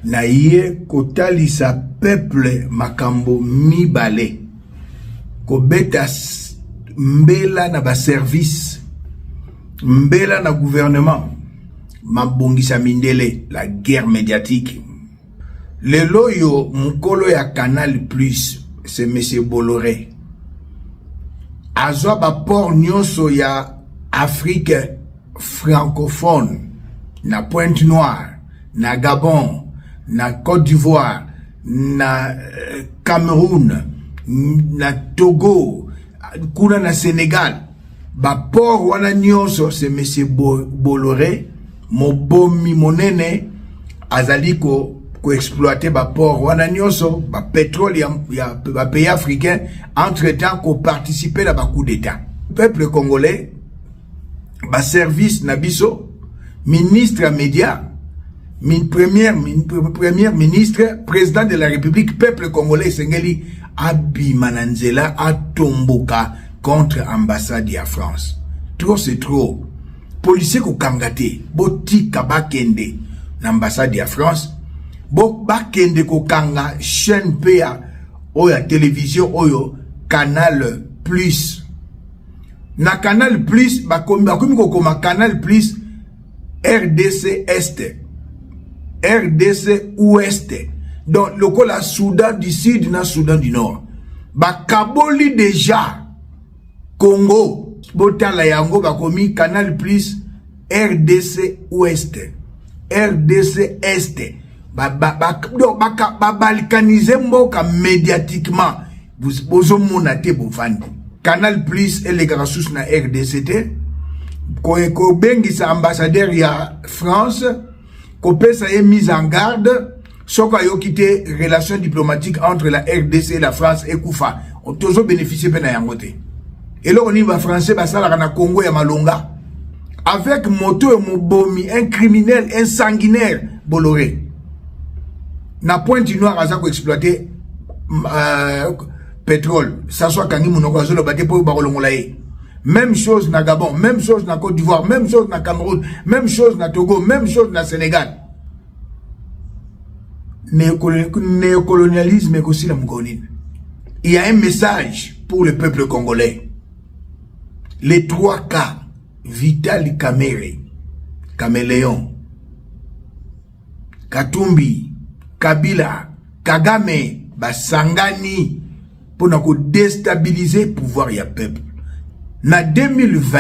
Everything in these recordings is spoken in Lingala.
Naye kotalisa peuple makambo mibale, kobeta mbela na ba service, mbela na gouvernement, mabongisa mindele, la guerre médiatique. Lelo oyo mokolo ya Canal Plus, c'est monsieur Bolloré, azwa ba port nyonso ya Afrique francophone, na Pointe Noire, na Gabon, na Côte d'Ivoire, na Cameroun, na Togo, kuna na Sénégal. Ba port wana nyonso, c'est monsieur Bolloré, mobomi monene, azali ko koexploiter ba port wana nyonso, ba pétrole ya ba pays africain, entre temps koparticiper na ba coup d'état. Peuple congolais, ba service na biso, ministre ya média, premier ministre, président de la République, peuple congolais esengeli abima na nzela, atomboka contre ambassade ya France. Trop, c'est trop. Policier kokanga te, botika bakende na ambassade ya France, bo bakende kokanga chaîne mpe ya oyo ya télévision oyo Canal Plus. Na Canal Plus bakomi kokoma Canal Plus RDC Est, RDC Ouest, donc lokola Soudan du Sud na Soudan du Nord, bakaboli déjà Congo. Botala yango, bakomi Canal Plus RDC Ouest, RDC Est, babalkaniser mboka médiatiquement. Bozomona te, bovandi. Canal Plus elekaka susu na RDC te. Kobengisa ambassadeur ya France, kopesa ye mise en garde, soki ayoki te, relation diplomatique entre la RDC et la France ekufa. Tozobénéficie mpe na yango te. Eloko nini bafrançais basalaka na Congo ya malonga avec moto oyo mobomi, un criminel, un sanguinaire, Bolloré? Na Pointe Noire aza koexploiter pétrole. Sassou akangi monoko, azoloba te mpo bakolongola ye. Même chose na Gabon, même chose na Côte d'Ivoire, même chose na Cameroun, même chose na Togo, même chose na Sénégal. Néocolonialisme ekosila mokolo nini? Il y a un message pour le peuple congolais. Les trois cas, Vital Kamerhe, Caméléon, Katumbi, Kabila, Kagame, basangani mpona kodéstabiliser pouvoir ya peuple. Na 2020,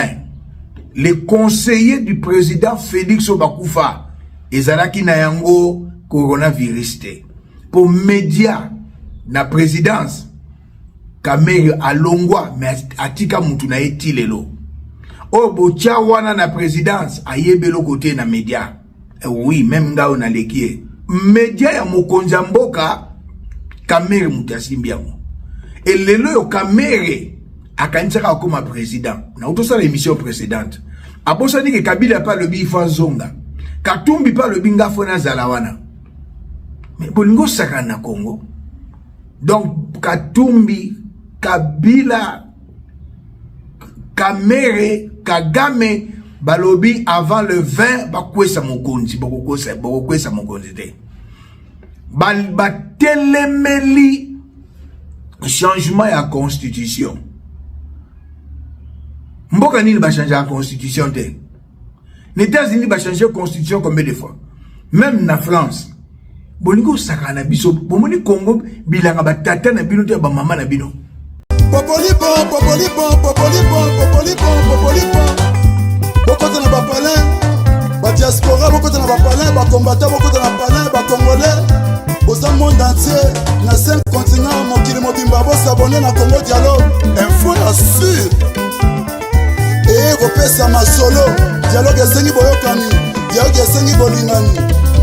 les conseillers du président Félix oyo bakufa, ezalaki na yango coronavirus te. Mpo média na présidence, Kamerhe alongwa, mais atika mutu na ye ti lelo oyo botya wana na présidence, ayebi eloko te na média. Oui, même ngai oyo naleki ye, média ya mokonzi ya mboka, Kamerhe moto asimbi yango. Elelo oyo Kamerhe akanisaka akóma président. Na tosala émission précédente, abosani ke Kabila mpe alobi ifo azonga, Katumbi mpe alobi nga fo nazala wana. Mais bolingi osakana na Congo. Donc Katumbi, Kabila, Kamerhe, Kagame balobi avant le 20 bakwesa mokonzi. Bakokwesa mokonzi te. Batelemeli changement ya constitution. Mboka nini bachange ya constitution te? Na États-Unis bachange constitution combien de fois? Même na France. Bolingi osakana na biso. Bomoni Congo bilanga batata na bino te, ya bamama na bino. Popolipo, popolipo, popolipo, popolipo, popolipo. Bokota na bapalin, badiaspora bokota na bapalin, bakombata bokota na palin, bacongolais boza monde entier na 5 continent, mokili mobimba, bos'abonner na Congo Dialogue Info ya sur eye kopesa masolo. Dialogue esengi boyokani, dialogue esengi bolingani,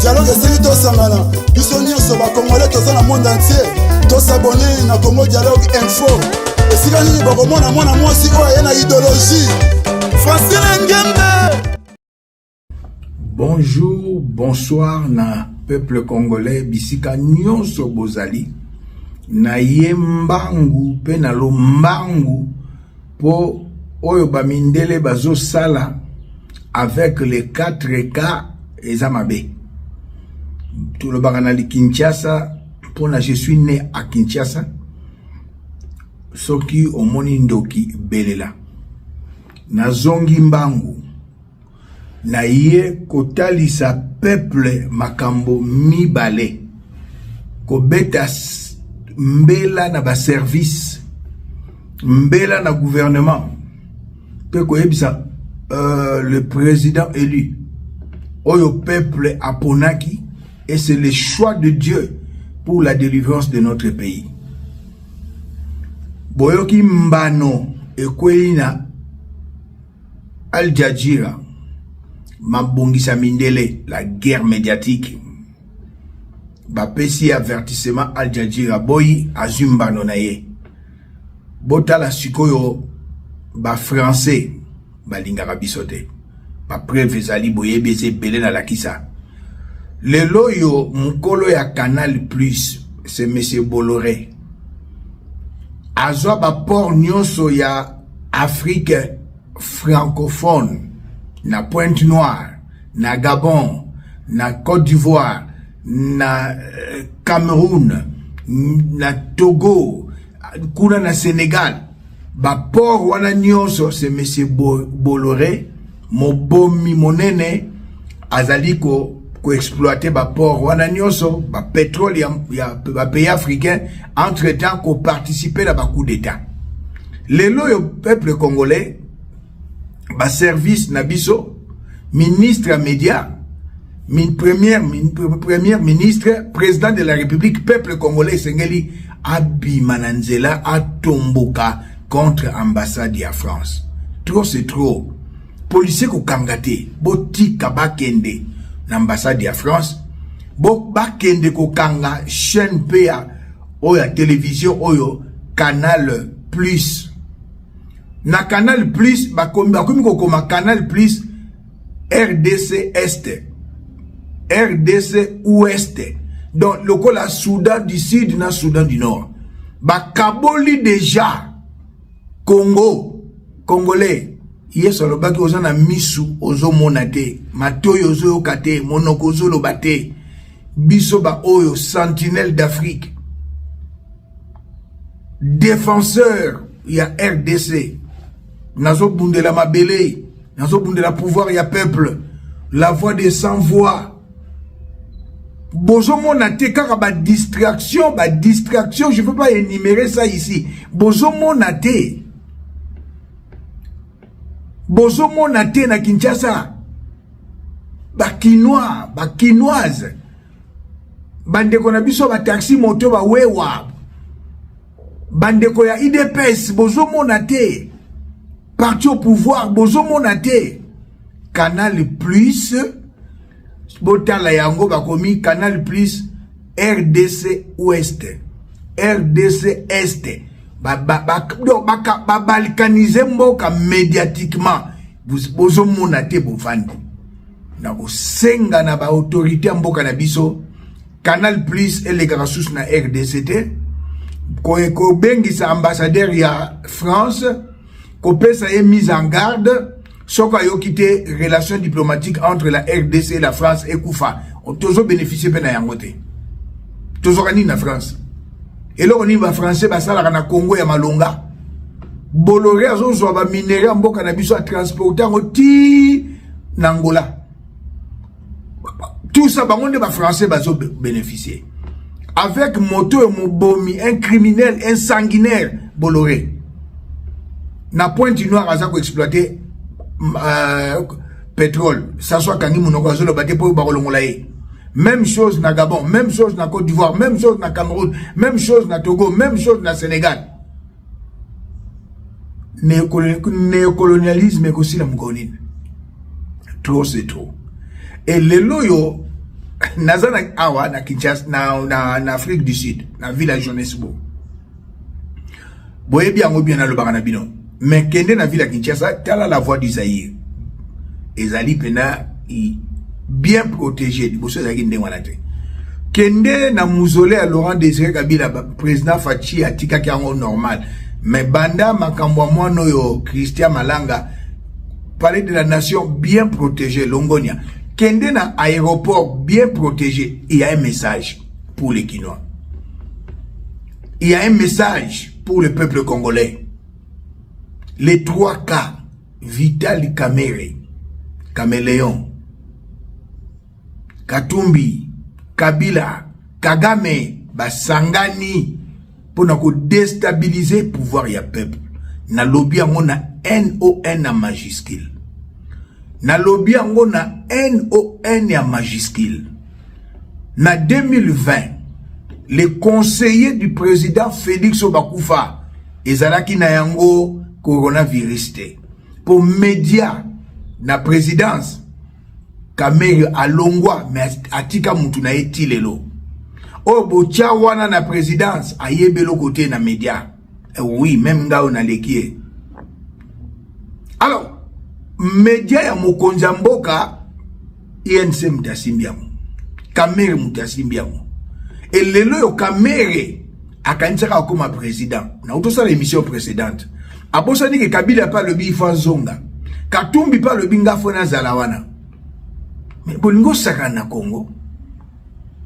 dialogue esengi tosangana biso nyonso bacongolais toza na monde entier. Tos'abonner na Congo Dialogue Info. Esika nini bokomona mwana mwasi oyo aye na idéologie, Francine Ngembe? Bonjour, bonsoir na peuple congolais bisika nyonso bozali. Na ye mbangu mpe na lombangu mpo oyo bamindele bazosala avec les 4 K eza mabe. Tolobaka na Kinshasa mpona je suis né à Kinshasa. Soki omoni ndoki belela. Nazongi mbangu na ye kotalisa peuple makambo mibale, kobeta mbela na baservice, mbela na gouvernement mpe koyebisa le président élu oyo peuple aponaki, et c'est le choix de Dieu pour la délivrance de notre pays. Boyoki mbano ekwei na Al Jazeera, mabongisa mindele, la guerre médiatique. Bapesi avertissement Al Jazeera, boyi azwi mbano na ye. Botala sikoyo, bafrançais balingaka biso te. Bapreuve ezali, boyebi, eza ebele. Nalakisa lelo oyo mokolo ya Canal Plus, c'est monsieur Bolloré, azwa baport nyonso ya Afrique francophone, na Pointe Noire, na Gabon, na Côte d'Ivoire, na Cameroun, na Togo, kuna na Sénégal. Baport wana nyonso, c'est monsieur Bolloré, mobomi monene, azali koexploite baport wana nyonso, bapétrole ya bapays africain, entre temps koparticipe na bacoup d'état. Lelo oyo, peuple congolais, baservice na biso, ministre ya média, premier ministre, président de la République, peuple congolais esengeli abima na nzela, atomboka contre ambassade ya France. Trop, c'est trop. Policier kokanga te, botika bakende na ambassade ya France, bo bakende kokanga chaîne mpe ya oyo ya télévision oyo Canal Plus. Na Canal Plus bakomi kokoma Canal Plus RDC Est, RDC Ouest, donc lokola Soudan du Sud na Soudan du Nord, bakaboli déjà Congo. Congolais, Yesu alobaki: oza na misu ozomona te, matoi ozoyoka te, monoko ozoloba te. Biso baoyo sentinelle d'Afrique, défenseur ya RDC, nazobundela mabele, nazobundela pouvoir ya peuple, la voix des sans voix. Bozomona te, kaka badistraction, badistraction, je peux pas énumérer ça ici. Bozomona te, bozomona te. Na Kinshasa, bakinois, bakinoise, bandeko na biso bataxi moto, bawewa, bandeko ya UDPS, bozomona te. Parti au pouvoir, bozomona te. Canal Plus, botala yango, bakomi Canal Plus RDC Ouest, RDC Est, babalkanize mboka médiatiquement. Bozomona te, bovandi. Na kosenga na baautorité ya mboka na biso, Canal Plus elekaka susu na RDC te. Kobengisa ambassadeur ya France, kopesa ye mise en garde. Soki ayoki te, relation diplomatique entre la RDC et la France ekufa. Tozobénéficie mpe na yango te. Tozwaka nini na France? Eloko nini bafrançais basalaka na Congo ya malonga? Bolloré azozwa baminerai ya mboka na biso, atransporte yango ti na Angola. Tout ça, bango nde bafrançais bazobénéficie avec moto oyo mobomi, un criminel, un sanguinaire, Bolloré. Na Pointe Noire aza koexploite pétrole. Sassou akangi monoko, azoloba te mpo bakolongola ye. Même chose na Gabon, même chose na Côte d'Ivoire, même chose na Cameroun, même chose na Togo, même chose na Sénégal. Néocolonialisme ekosila mokolo nini? Trop, c'est trop. E lelo oyo naza na awa na Kinshasa, na Afrique du Sud, na ville ya Johannesburg. Boyebi yango bien, nalobaka na bino. Mais kende na ville ya Kinshasa, tala la Voix du Zaïre, ezali mpena bien protégé. Liboso ezalaki ndenge wana te. Kende na mausolée ya Laurent Désiré Kabila, président Fatshi atikaki yango normal, mais banda makambo ya mwana oyo Christian Malanga, palais de la Nation bien protégé. Longonia. Kende na aéroport bien protégé. Il y a un message pour les Kinois. Il y a un message pour le peuple congolais. Les trois cas, Vital Kamerhe, Caméléon, Katumbi, Kabila, Kagame, basangani mpona kodéstabiliser pouvoir ya peuple. Nalobi yango na non na majuscule. Nalobi yango na non ya majuscule. Na 2020, les conseillers du président Félix Obakufa ezalaki na yango coronavirus te. Po média na présidence, Kamerhe alongwa, mais atika mutu na ye ti lelo. Oyo botia wana na présidence ayebi eloko te na média. Eh oui, même ngai oyo naleki ye. Alors, média ya mokonzi ya mboka, INC moto asimbi yango, Kamerhe moto asimbi yango. Elelo oyo Kamerhe akanisaka akóma président. Na tosala émission précédente, abosani ke Kabila mpe alobi ifo azonga, Katumbi mpe alobi nga fo nazala wana. Mais bolingi osakana na Congo.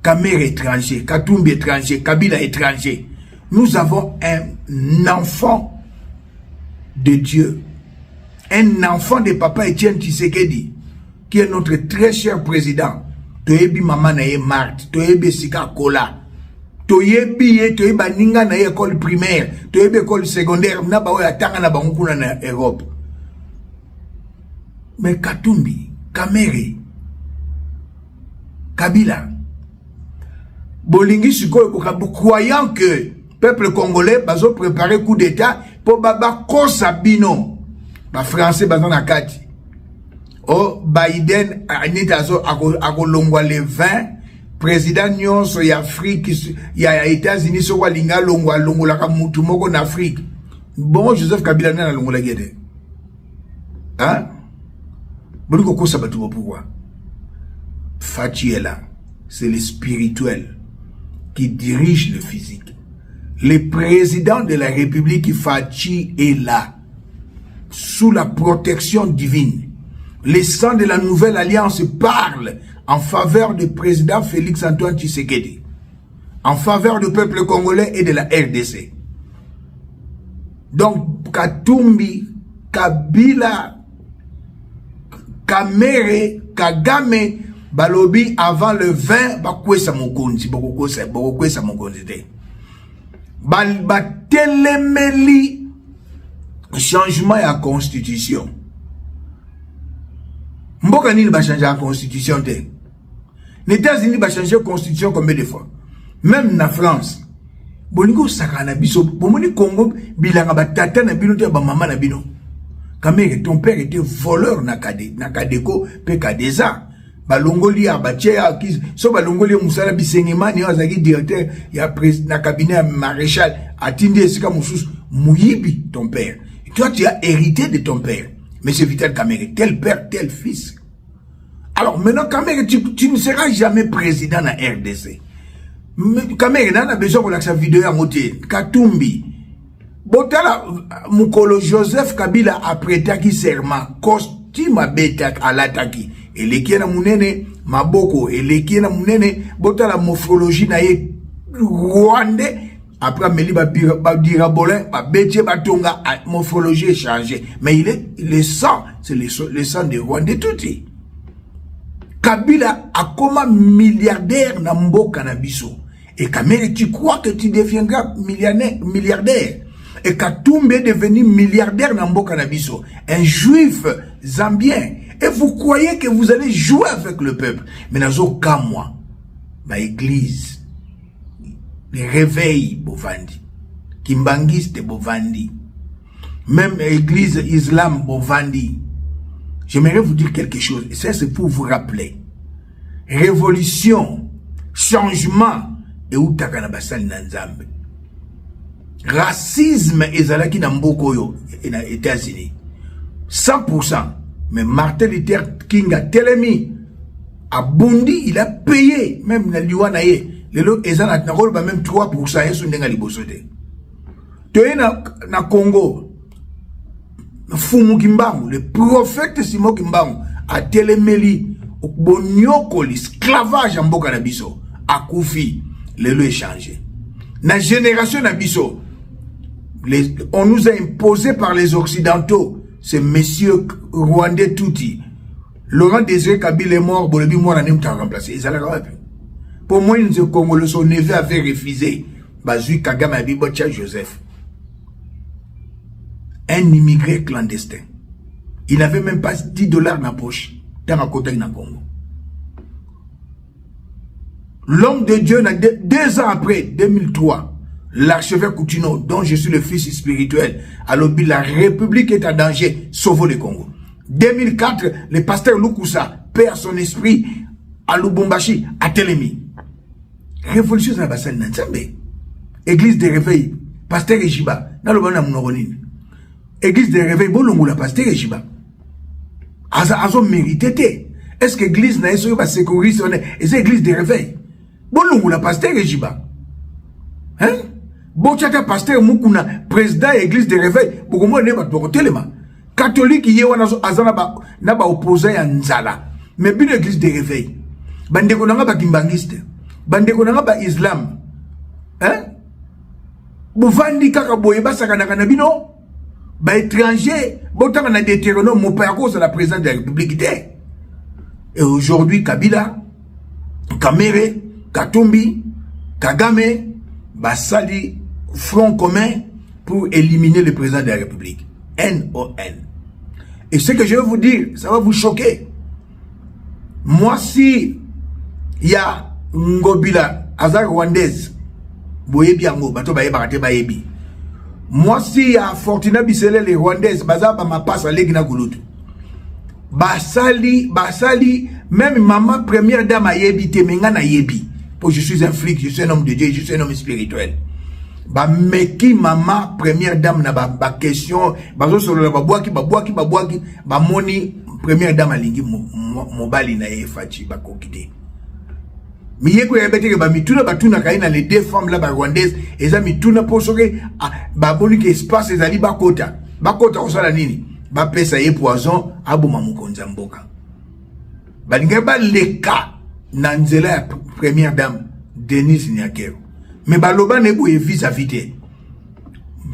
Kamerhe étranger, Katumbi étranger, Kabila étranger. Nous avons un enfant de Dieu, un enfant de papa Etienne Tshisekedi, qui est notre très cher président. Toyebi mama na ye Marthe, toyebi esika akola, toyebi ye, toyebi baninga na ye école primaire, toyebi école secondaire na baoyo atanga na bango kuna na Europe. Mais Katumbi, Kamerhe, Kabila, bolingi sikoyo, croyant que peuple congolais bazopréparer coup d'état mpo bakosa bino. Bafrançais baza na kati. O Biden neti akolongwa le 20. Président nyonso ya Afrique, ya États-Unis, soki alingi alongwa, alongolaka mutu moko na Afrique. Bongo Joseph Kabila nde alongolaki ye te, hein? Bolingi kokosa bato bo pourquoi? Fatshi est là, c'est le spirituel qui dirige le physique. Le président de la République Fatshi est là sous la protection divine. Le sang de la nouvelle alliance parle en faveur du président Félix Antoine Tshisekedi, en faveur du peuple congolais et de la RDC. Donc, Katumbi, Kabila, Kamerhe, Kagame, balobi avant le 20 bakwesa mokonzi, bakokwesa mokonzi te. Batelemeli changement ya constitution. Mboka nini bachange ya constitution te? Na États-Unis bachange constitution combien de fois? Même na France. Bolingi osakana na biso. Bomoni Congo bilanga batata na bino te, ya bamama na bino. Kamerhe, ton père était voleur na Kade, na Kadeko mpe Kadeza. Balongoli ya batie ya so, balongoli ye mosala. Bisengemani oyo azalaki directeur ya na cabinet ya maréchal, atindi esika mosusu. Moyibi, ton père. Toi, tu as hérité de ton père, monsieur Vital Kamerhe. Tel père, tel fils. Alors maintenant, Kamerhe, tu ne seras jamais président na RDC. Kamerhe, nana besoin kolakisa video yango te. Katumbi, botala mokolo Joseph Kabila aprêtaki serment, costume abetaki, alataki eleki ye na monene, maboko eleki ye na monene. Botala morphologie na ye, rwandais. Après ameli badirabolin, babeti ye batonga, morphologie échangé. Mais il est le sang, c'est le sang de Rwandais tuti. Kabila akoma milliardaire na mboka na biso. Et Kamerhe, tu crois que tu deviendras millionnaire, milliardaire? Et Katumbi est devenu milliardaire na mboka na biso, un juif zambien, et vous croyez que vous allez jouer avec le peuple? Mais nazo kamwa ba église les réveils bovandi, kimbangiste bovandi, même église islam bovandi. J'aimerais vous dire quelque chose, et ça, c'est pour vous rappeler: révolution, changement eutaka na basali na Nzambe. Racisme ezalaki na mboka oyo, na États-Unis, 100%. Mais Martin Luther King atelemi, abundi, il a payé même na liwa na ye. Lelo eza na nakoloba même 3% yesu ndenge liboso te. Toye na Congo, Fumu Kimbangu, le prophète Simon Kimbangu atelemeli Bonyokoli, esclavage ya mboka na biso. Akufi, lelo échange. Na génération na biso, on nous a imposé par les Occidentaux, ce monsieur rwandais Tutsi. Laurent Désiré Kabila est mort, bolobi mwana ne mutu remplacé. Ezalaka wapi? Pour moi, nze Congolais, son neveu avait refusé. Bazui Kagame abi botia Joseph. Un immigré clandestin. Il n'avait même pas 10 $ dans la poche. Tant à côté na Congo. L'homme de Dieu, 2 ans après, 2003, l'archevêque Kutino, dont je suis le fils spirituel, alobi, la République est en danger, sauvons le Congo. 2004, le pasteur Lukusa perd son esprit à Lubumbashi, à Telemi. Révolution na basali na Nzambe. Église de réveil, pasteur Ejiba, naloba na monoko nini? Église de réveil, bolongola pasteur Ejiba. Aza azo mérité te. Est-ce que église na ye soki basécuriste wana eza église de réveil? Bolongola pasteur Ejiba. Hein? Botiaka pasteur Mukuna président ya église de réveil, bokomona nde bato bakotelema. Catholique ye wana aza na baopposant ya nzala. Mais bino église de réveil, bandeko na nga bakimbangiste, bandeko na nga baislam, hein? Bovandi kaka boye, basakanaka na bino baétranger. Botanga na Deutéronome, mopaya kozala président de la République te. Et aujourd'hui, Kabila, Kamerhe, Katumbi, Kagame basali front commun pour éliminer le président de la République. N-O-N. Et ce que je vais vous dire, ça va vous choquer. Moi, si il y a Ngobila, aza rwandaise, boyebi yango, bato bayebaka te bayebi. Mwasi ya Fortuna Biselele, rwandaise, baza bamapasa aleki na kulutu. Basali, basali, même maman première dame ayebi te, mais nga nayebi. Po je suis un flic, je suis un homme de Dieu, je suis un homme spirituel. Bameki mama première dame na baquestion, bazosolola, babwaki, babwaki, babwaki, bamoni première dame alingi mobali na ye Fatshi, bakoki te. Miyeko ya beteke, bamituna batunaka ye na les deux femmes là barwandaise, eza mituna mpo soki baboni ke espace ezali, bakota, bakota kosala nini? Bapesa ye poison, aboma mokonzi ya mboka. Balingaki baleka na nzela ya première dame Denise Nyakeru, mais baloba na ye boye vis-à-vis te.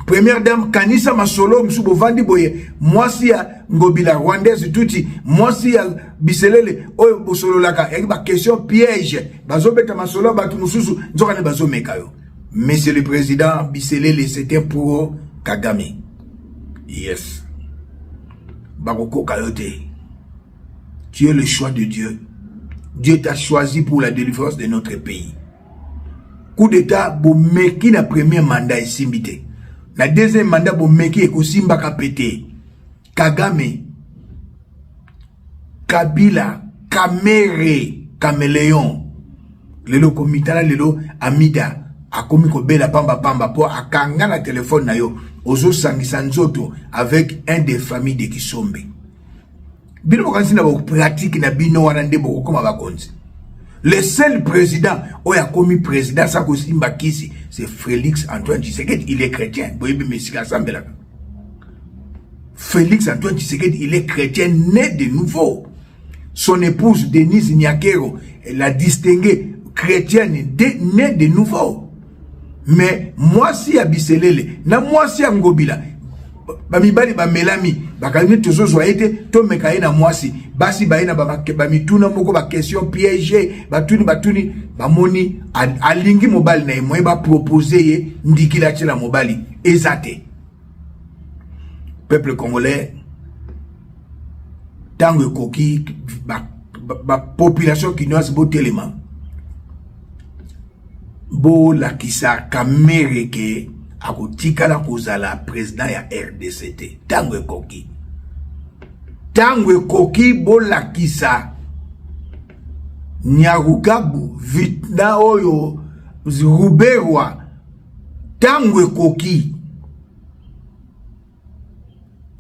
Première dame, kanisa masolo mosusu, bovandi boye, mwasi ya Ngobila rwandaise tuti, mwasi ya Biselele oyo bosololaka, yaki baquestion piège, bazobeta masolo ya bato mosusu, nzoka nde bazomeka yo. Monsieur le président Biselele, c'était pour Kagame. Yes, bakokoka yo te. Tu es le choix de Dieu. Dieu t'a choisi pour la délivrance de notre pays. Coup d'état bomeki na premier mandat, esimbi te. Na deuxième mandat bomeki, ekosimbaka pe te. Kagame, Kabila, Kamerhe caméléon, lelo komitala, lelo Amida akomi kobela pambapamba mpo akanga na telefone na yo, ozosangisa nzoto avec un des familles de Kisombe. Bino bokanisi na bapratique na bino wana nde bokokoma bakonzi. Le seul président oyo akomi président sa kosimba kisi, c'est Félix Antoine Tshisekedi. Il est chrétien, boyebi mesika asambelaka. Félix Antoine Tshisekedi, il est chrétien né de nouveau. Son épouse Denise Nyakeru, elle a distingué chrétienne née de nouveau. Mais mwasi ya Biselele na mwasi ya Ngobila, bamibali bamelami, bakangi, tozozwa ye te, tomeka ye na mwasi. Basi baye na bamituna moko, baquestion piège, batuni, batuni, bamoni alingi mobali na ye, moye bapropose ye ndikila atiela mobali eza te. Peuple congolais, ntango ekoki, bapopulation kinoise, botelema, bolakisa Kamerhe ke akotikala kozala président ya RDC te. Ntango ekoki, ntango ekoki, bolakisa Nyarugabu na oyo Ruberwa. Ntango ekoki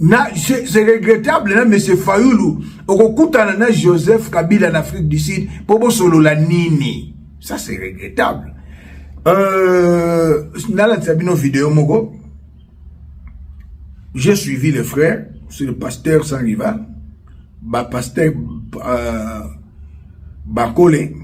na, c'est regrettable na monsieur Fayulu, okokutana na Joseph Kabila na Afrique du Sud mpo bosolola nini? Ça, c'est regrettable. Nalandisa bino video moko. J'ai suivi le frère, c'est le pasteur sans rival, bapasteur. Bakole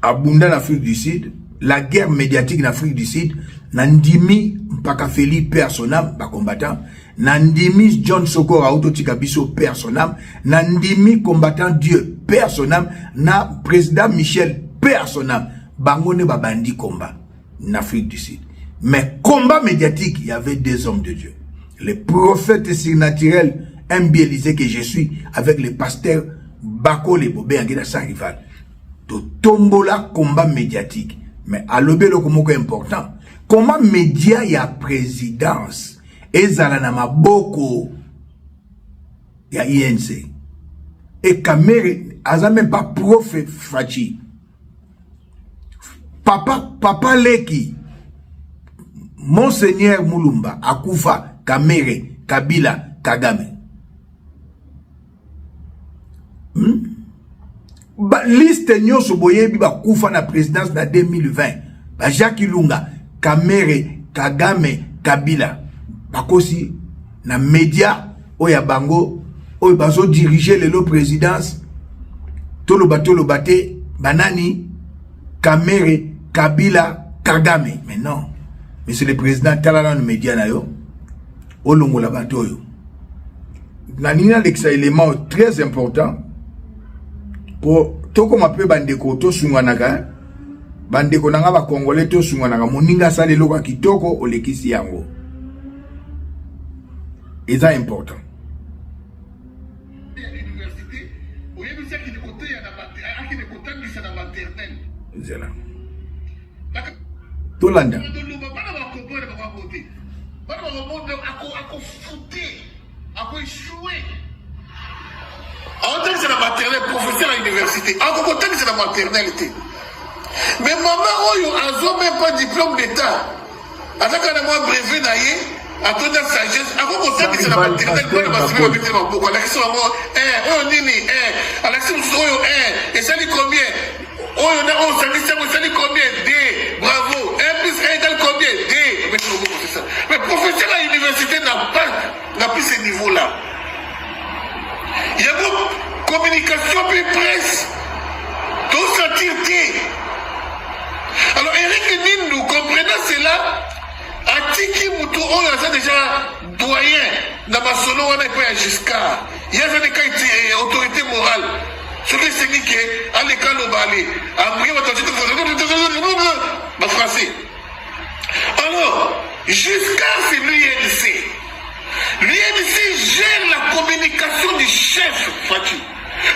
abunda na Afrique du Sud, la guerre médiatique na Afrique du Sud, na ndimi mpaka Feli paix à son âme, ba combattant, na ndimi John Sokora autotika biso paix à son âme, na ndimi combattant Dieu paix à son âme, na président Michel paix à son âme, bango ne babandi combat en Afrique du Sud. Mais combat médiatique, il y avait deux hommes de Dieu. Le prophète surnaturel, un que je suis, avec le pasteur Bakole Bobé Angela sans rival. Totombola combat médiatique. Mais alobi eloko moko important. Comment média ya présidence ezala na maboko ya INC? Et Kamerhe aza même pas prof Fatshi. Papa, papa leki, Monseigneur Mulumba, akufa, Kamerhe, Kabila, Kagame. Ba, liste nyonso boyebi bakufa na présidence na 2020. Ba Jacques Ilunga, Kamerhe, Kagame, Kabila. Bakosi na média oyo ya bango oyo bazo diriger lelo présidence toloba toloba te banani Kamerhe, Kabila, Kagame. Mais non, monsieur le président, tala nanu média na yo olongola bato oyo. Nalingi nalekisa élément très important po tokoma mpe bandeko tosunganaka, bandeko na nga bacongolais, tosunganaka. Moninga asala eloko ya kitoko, olekisi yango, eza important. Université oyebisi akende koteya na akende kotangisa na maternelle. Nzela tolanda. Toloba bana bacomprendre bango te, bana bakomona akofute, akoéchouer. Aotangisa na maternelle, professeur ya université akokotangisa na maternelle te. Mais mama oyo azwa même pas diplôme d'état, aza kaka na mwa brevet na ye, atonda sagesse, akokotangisa na maternelle mpona basimi babeteli maboko. Alakisi bango oyo nini, alakisi mosusu oyo esali combien, oyo na oyo osangisi yango esali combien? D, bravo. 1 plus 1 égale combien? D. Babeti maboko, c'est ça. Mais professeur à université n'a pas n'a plus ce niveau là. Yango communication mpe presse tosentir te. Alors Eric Nindu, comprenant cela, atiki motu oyo aza déjà doyen na masolo wana epai ya Giscard. Ye aza neka autorité morale. Soki esengi ke aleka aloba, ale ambrie bato bafrançais. Alors Giscard, c'est l'UNC. L'UNC gère la communication du chef Fatshi,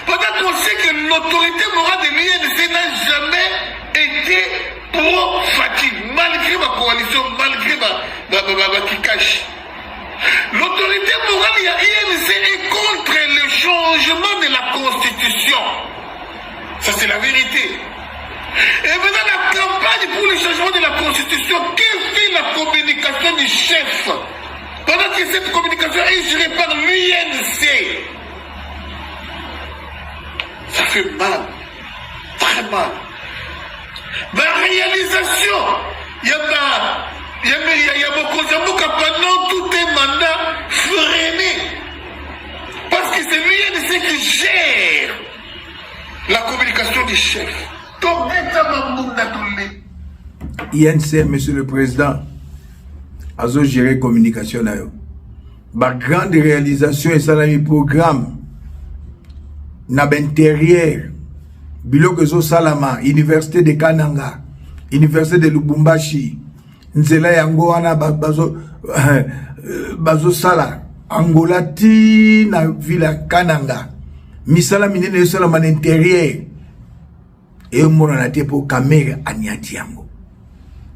pendant qu'on sait que l'autorité morale de l'UNC n'a jamais été pro-Fatshi, malgré ma coalition, malgré ma kikash. L'autorité morale ya UNC est contre le changement de la constitution. Ça, c'est la vérité. Et maintenant, la campagne pour le changement de la constitution, que fait la communication du chef pendant que cette communication est gérée par l'UNC? Ça fait mal, très mal. Ma réalisation, il y a il y a, il y a mokonzi ya mboka pendant tout un mandat freiné. Parce que c'est l'UNC qui gère la communication du chef. Tobeta mambunda tole. INC, monsieur le président, azo gérer communication na yo. Ba grande réalisation esalami, programme na baintérieur, biloko ezosalama, université de Kananga, université de Lubumbashi, nzela yango wana bazosala Angola ti na ville ya Kananga, misala minene ezosalama na intérieur, emonana te mpo Kamerhe aniati yango.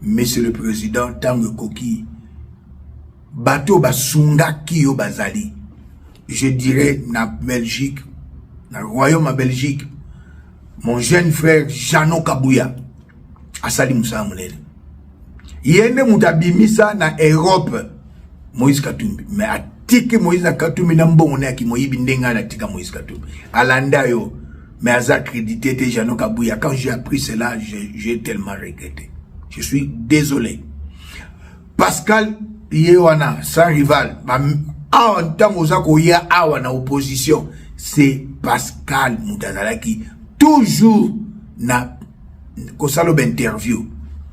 Monsieur le président, ntango ekoki, bato basungaki yo bazali, je dirais na Belgique, na royaume ya Belgique, mon jeune frère Jano Kabuya asali mosala monene. Ye nde moto abimisa na Europe Moïse Katumbi, mais atiki Moïse na Katumbi na mbongo na yaki moyibi. Ndenge ana atika Moïse Katumbi alanda yo, mais aza crédité te. Jano Kabuya, quand j'ai appris cela, j'ai tellement regretté, je suis désolé. Pascal ye wana sans rival awa, ntango oza koya awa na opposition. C'est Pascal moto azalaki toujours na kosala ba interview.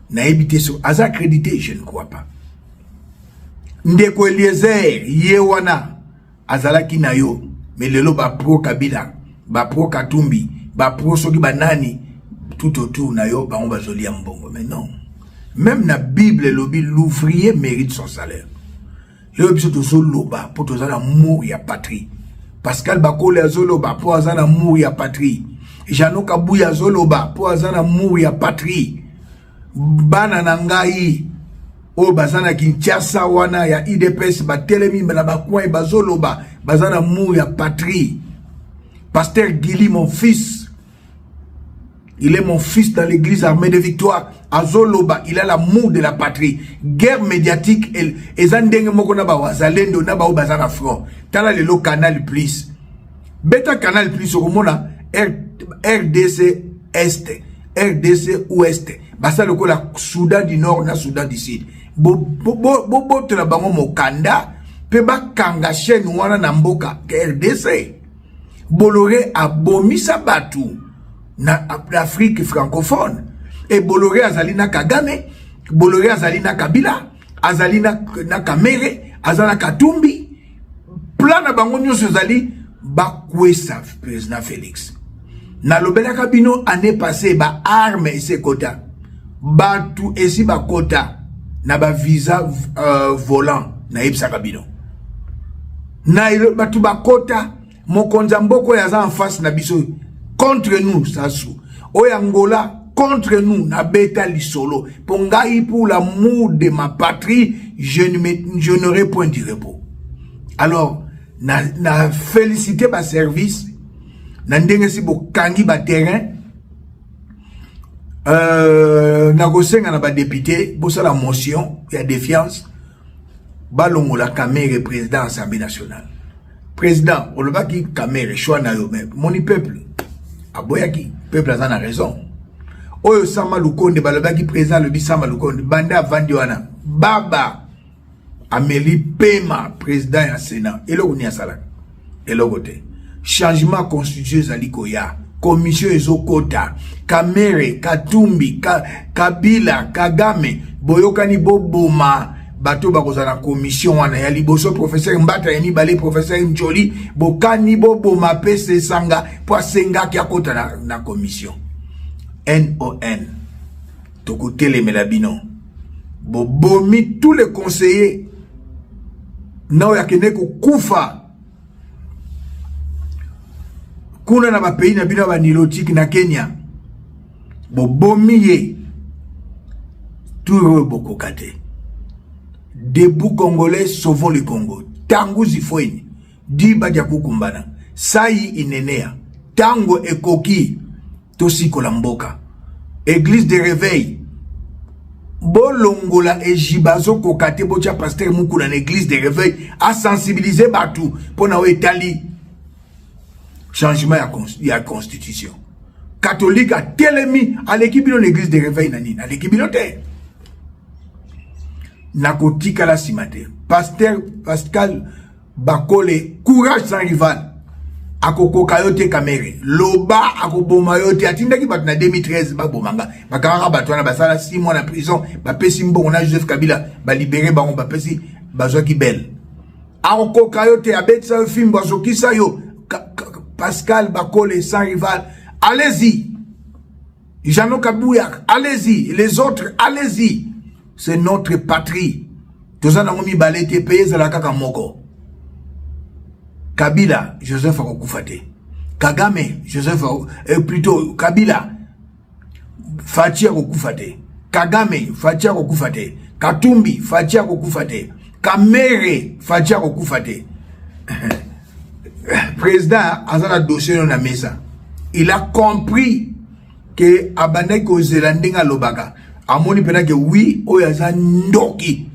Nayebi te so aza accrédité, je ne crois pas. Ndeko Eliezer ye wana azalaki na yo, mais lelo ba pro Kabila, ba pro Katumbi, ba pro soki banani tout autour na yo, bango bazolia mbongo. Mais non, même na Bible elobi l'ouvrier mérite son salaire. Lelo biso tozoloba mpo toza na amour ya patrie. Pascal Bakole azoloba mpo aza na amour ya patrie. Jano Kabuya azoloba mpo aza na amour ya patrie. Bana na ngai oyo baza na Kinshasa wana ya UDPS batelemi na bacoin bazoloba, baza na amour ya patrie. Pasteur Gili, mon fils, il est mon fils dans l'église armée de victoire. Azoloba, il a l'amour de la patrie. Guerre médiatique, eza ndenge moko na ba wazalendo na ba oyo baza na front. Tala lelo Canal Plus. Beta Canal Plus okomona RDC Est, RDC Ouest. Basa lokola Soudan du Nord na Soudan du Sud. Bobotola bango mokanda pe bakanga chaîne wana na mboka RDC. Bolloré abomisa batu na Afrique francophone. Et Bolloré azali na Kagame, Bolloré azali na Kabila, azali na Kamere, azali na Katumbi. Plan na bango nyonso ezali bakwesa président Félix. Nalobelaka bino année passée ba armes esi ekota. Batu esi bakota na ba visa volant nayebisaka bino. Na batu bakota mokonzi ya mboka oyo aza en face na biso contre nous Sassou. Oyo Angola contre nous na beta lisolo. Po ngai pour l'amour de ma patrie, je n'aurai point du repos. Alors na félicité ba service na ndenge si bokangi ba terrain. Na kosenga na ba député bosala motion ya défiance balongola Kamere président Assemblée nationale. Président olobaki Kamere choix na yo, mais moni peuple aboyaki, peuple aza na raison. Oyo Sama Lukonde balobaki président alobi Sama Lukonde banda avandi wana baba ameli pema président ya Sénat eloko ni asalaka eloko te. Changement constitution ezali koya, commission ezokota, Kamere, Katumbi, Kabila, Kagame boyokani boboma bato bakozala na commission wana ya liboso professeur Mbata ya mibale professeur Njoli bokani boboma pe sesanga po asengaki akota na commission. NON tokotelemela bino bobomi tous les conseillers na oyo akende kokufa kuna na ba pays na bino ya ba nilotique na Kenya bobomi ye tour oyo bokoka te. Debout Congolais, sauvons le Congo. Tangu zifoini diba dia kukumbana sai inenea tango ekoki tosikola mboka. Église de réveil bolongola ejiba azokoka te, botia pasteur Mukuna na église de réveil a sensibiliser batu mpona oyo etali changement ya constitution. Catholique atelemi aleki bino na église de réveil na nini? Aleki bino te. Nakotikala nsima te. Pasteur Pascal Bakole, courage sans rival. Akokoka yo te Kamere. Loba akoboma yo te. Atindaki bato na 2013 babomanga. Bakangaka bato wana basala 6 mois na prison, bapesi mbongo na Joseph Kabila, balibere bango, bapesi bazwaki belle. Akokoka yo te, abetisa yo fimbo, azokisa yo. Pascal Bakole sans rival. Allez-y. Jeannot Kabuya, allez-y. Les autres, allez-y. C'est notre patrie. Toza nango mibale te, pays ezala kaka moko. Kabila, Joseph akokufa te. Kagame, Joseph, plutôt Kabila, Fatshi akokufa te. Kagame, Fatshi akokufa te. Katumbi, Fatshi akokufa te. Kamere, Fatshi akokufa te. Président aza na dossier na mesa. Il a compris que abandaki kozela ndenge alobaka. Amoni pena que oui, oyo aza ndoki.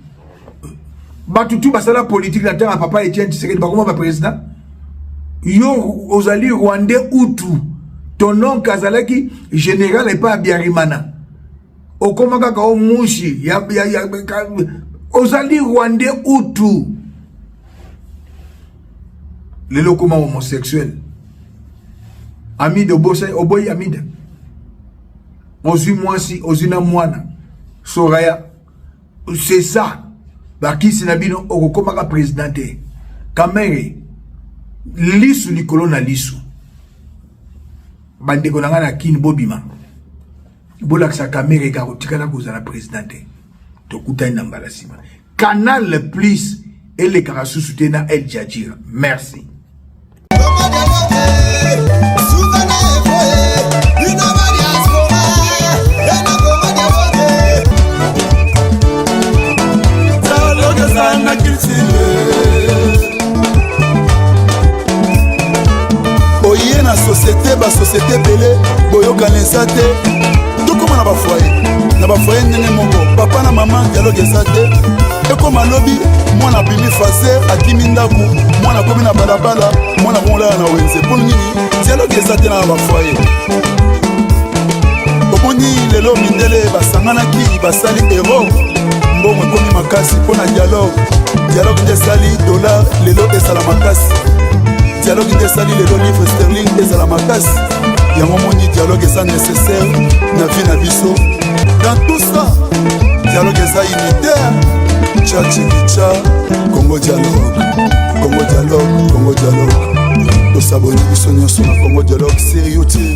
Batu tu basala politique na ntango ya papa Etienne Tshisekedi bakoma ba président. Yo ozali Rwandais Hutu. Ton oncle azalaki général epai ya Biarimana. Okoma kaka o mushi ya, ya, ya, ka, ozali Rwandais Hutu. Lelo okoma homosexuel. Amida obosa oboyi Amida. Ozwi mwasi, ozwi na mwana. Soraya. C'est ça. Bakisi na bino okokomaka président te. Kamerhe lisu likolo na lisu. Bandeko na ngai na Kin bobima. Bolakisa Kamerhe kaka kotikala kozala président te. Tokutani na mbala nsima. Canal Plus elekaka susu te na El Jazeera. Merci. Oye na société, basociété ebele boyokana eza te. Tokóma na bafoye, na bafoye ndenge moko, papa na mama, dialogue eza te. Ekóma lobi mwana abimi faser, akimi ndako, mwana akomi na balabala, mwana komolala na wenze. Mpo nini dialogue eza te na bafoye? Omoni lelo mindele basanganaki, basali euro, mbongo ekomi makasi mpo na dialogue. Dialogue nde esali dollar lelo ezala makasi, dialogue nde esali lelo livre sterling ezala makasi. Yango moni dialogue eza nécessaire na vie na biso. Dans tout ça, dialogue eza unitaire. Cha chikicha, Congo dialogue, Congo dialogue, Congo dialogue. Tosaboni biso nyonso na Congo dialogue sur YouTube.